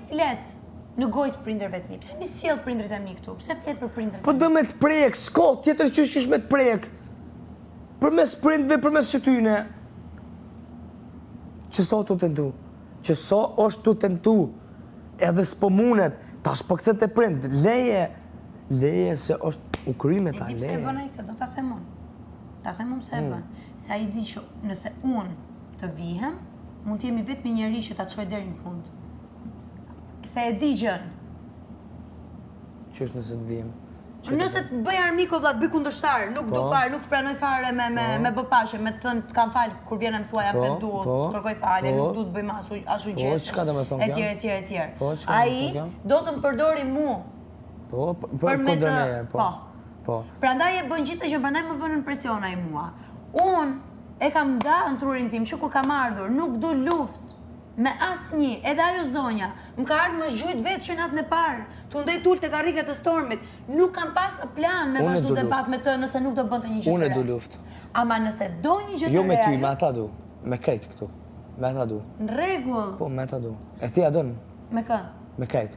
flet në gojë të prindërve të mi? Pse mi sjell prindërit e mi këtu? Pse flet për prindërit e Po mi? do me të prek, s'ka tjetër qysh qysh me të prek. Përmes prindve, përmes qëtyne. Që sa tu tentu? Që sa është tu tentu? Edhe s'po munet, tash po kthet te prind, leje, leje se është u kry me E ta, di pse e leje. bën ai këtë, do ta them unë. Ta them unë pse e Mm. bën. Se ai di që nëse unë të vihem, mund të jemi vetëm njeri që ta çoj deri në fund. Se e di gjën. Qysh nëse të vihem? Që të Nëse të bëj armik o vlla, të bëj kundërshtar, nuk du Po. fare, nuk të pranoj fare me me me bë paqe, me të thënë të kam fal kur vjen e më thua jam Po, pendu, po, kërkoj falje, po. nuk du të bëj më asu ashtu Po, gjestesh. çka do me thonë Etj kjo? etj etj. Po, çka do me Ai thonë kjo? do të më përdori mu Po, po, po, për me kundër të meje, po. Po. Po. Prandaj e bën gjithë gjën, prandaj më vën në presion ai mua. Unë e kam nda në trurin tim që kur kam ardhur, nuk du luftë me asnjë, edhe ajo zonja, më ka ardhur më zgjujt vetë që natën e parë, tu ndej tul te karriket e stormit, nuk kam pas në plan me Unë e vazhdu du debat me të nëse nuk do bënte një gjë Unë të e du re. luftë. Ama nëse do një gjë të Jo me re, ty, ajo- me ata du. Me krejt këtu. Me ata du. Në rregull. Po, me ata du. E ti a don? Me kë? Me krejt.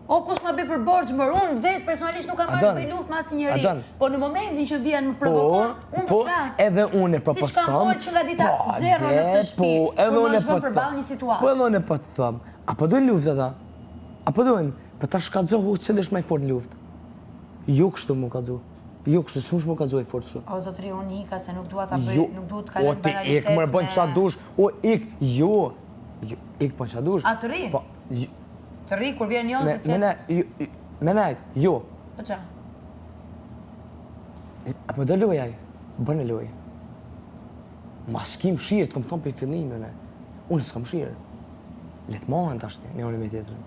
O, kush ma bëj për borxh mër, unë vetë personalisht nuk kam A marrë don? të bëj luftë me asnjë A njeri. don? Po në momentin që vjen më provokon, unë do po, flas. edhe unë po po Siç kam them. folë që nga dita po, zero në de, këtë shtëpi, Po, edhe kur më unë është po vënë të përballë them. një situatë. Po edhe unë po të them. A po dojnë luftë ata? A po dojnë? Po tash kallxohu cili është më i fortë në luftë. Jo kështu mu kallxu. Jo kështu, s'mush mu kallxu i fortë kështu. O zotri, unë ika se nuk dua ta bëj, Jo, nuk duhet të o kaloj ti ik banalitet mërë bën me- qa dush, o ik, jo, jo, ik bën qa dush. A të rri? Po, jo, Të rri kur vjen Jonsi me, flet. me ne, jo, jo, me nejt, jo. Po ça? A po do lojë ai? Bën e lojë. Ma s'kim shirë, të kom thonë për fillimin e. Unë s'kam shirë. Le të mahen tash njëri me tjetrin.